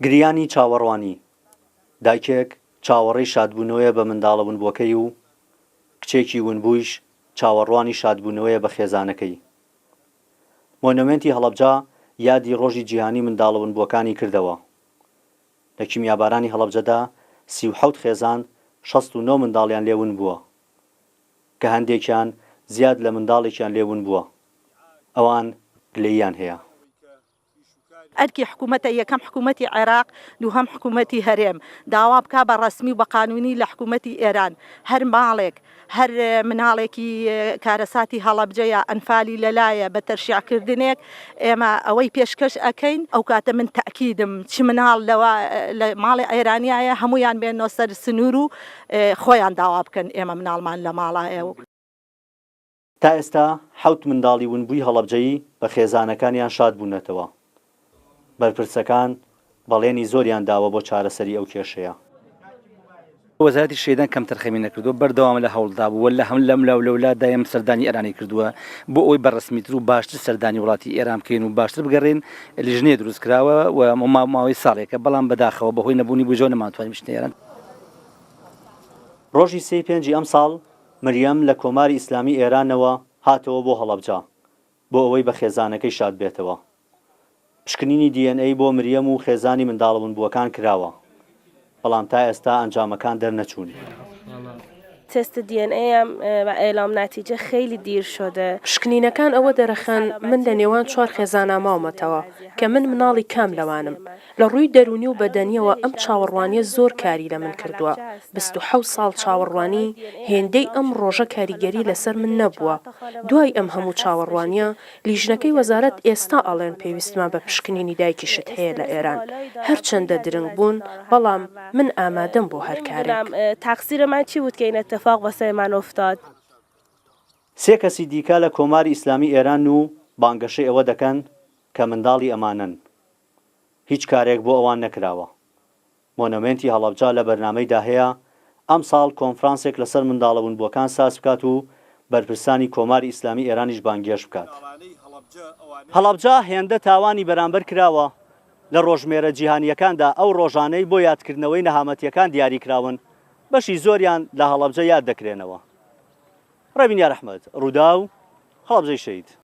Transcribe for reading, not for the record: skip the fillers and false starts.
گریانی چاوەڕوانی، دایکێک چاوەڕێی شادبوونەوەیە بە منداڵە ونبووەکەی و کچێکی ونبوویش چاوەڕوانی شادبوونەوەیە بە خێزانەکەی. مۆنۆمێنتی هەڵەبجە یادی ڕۆژی جیهانی منداڵە ونبووەکانی کردەوە. لە کیمیابارانی هەڵەبجەدا 37 خێزان 69 منداڵیان لێ ون بووە کە هەندێکیان زیاد لە منداڵێکیان لێ ون بووە. ئەوان گلەییان هەیە. ئەرکی حکومەتە یەکەم حکومەتی عێراق دووهەم حکومەتی هەرێم داوا بکا بە ڕەسمی و بە قانونی لە حکومەتی ئێران هەر ماڵێک هەر مناڵێکی کارەساتی هەڵەبجە یا ئەنفالی لەلایە بە تەرشیع کردنێک ئێمە ئەوەی پێشکەش ئەکەین ئەو کاتە من تەئکیدم چ مناڵ لەوە لە ماڵی ئێرانیایە هەموویان بێنەوە سەر سنوور و خۆیان داوا بکەن ئێمە مناڵمان لە ماڵایە و. تا ئێستا حەوت منداڵی ونبووی هەڵەبجەیی بە خێزانەکانیان شاد بوونەتەوە. بەرپرسەکان بەڵێنی زۆریان داوە بۆ چارەسەری ئەو کێشەیە. وەزارەتی شەهیدان کەمتەرخەمی نەکردووە، بەردەوام لە هەوڵدا بووە، لە هەم لەم لاو لەولا دایم سەردانی ئێرانی کردووە بۆ ئەوەی بە ڕەسمیتر و باشتر سەردانی وڵاتی ئێران بکەین و باشتر بگەڕێین، لیژنەیە دروست کراوە و ماوەی ساڵێکە، بەڵام بەداخەوە بەهۆی نەبوونی بودجەوە نەمانتوانی بچینە ئێران. ڕۆژی سێی پێنجی ئەمساڵ مریەم لە کۆماری ئیسلامی ئێرانەوە هاتەوە بۆ هەڵەبجە بۆ ئەوەی بە خێزانەکەی شاد بێتەوە. پشکنینی DNA بۆ مریەم و خێزانی منداڵە ونبووەکان کراوە، بەڵام تا ئێستا ئەنجامەکان دەرنەچوون. تست DNA و اعلام نتیجە خیلی دیر شده. پشکنینەکان ئەوە دەرەخەن من لە نێوان چوار خێزانا ماومەتەوە کە من مناڵی کام لەوانم. لە ڕووی دەروونی و بەدەنییەوە ئەم چاوەڕوانییە زۆر کاری لە من کردووە، 27 ساڵ چاوەڕوانی هێندەی ئەم ڕۆژە کاریگەری لەسەر من نەبووە، دوای ئەم هەموو چاوەڕوانییە لیژنەکەی وەزارەت ئێستا ئەڵێن پێویستمان بە پشکنینی دایکیشت هەیە لە ئێران، هەرچەندە درنگ بوون بەڵام من ئامادەم بۆ هەر کارێک. سێ کەسی دیکە لە کۆماری ئیسلامی ئێرانن و بانگەشەی ئەوە دەکەن کە منداڵی ئەمانەن. هیچ کارێک بۆ ئەوان نەکراوە. مۆنۆمێنتی هەڵەبجە لە بەرنامەیدا هەیە ئەمساڵ کۆنفرانسێک لەسەر منداڵە ونبووەکان ساز بکات و بەرپرسانی کۆماری ئیسلامی ئێرانیش بانگهێشت بکات. هەڵەبجە هێندە تاوانی بەرامبەر کراوە، لە ڕۆژمێرە جیهانییەکاندا ئەو ڕۆژانەی بۆ یادکردنەوەی نەهامەتییەکان دیاریکراون، بەشی زۆریان لە هەڵەبجە یاد دەکرێنەوە. ڕێبین یارئەحمەد، ڕووداو، هەڵەبجەی شەهید.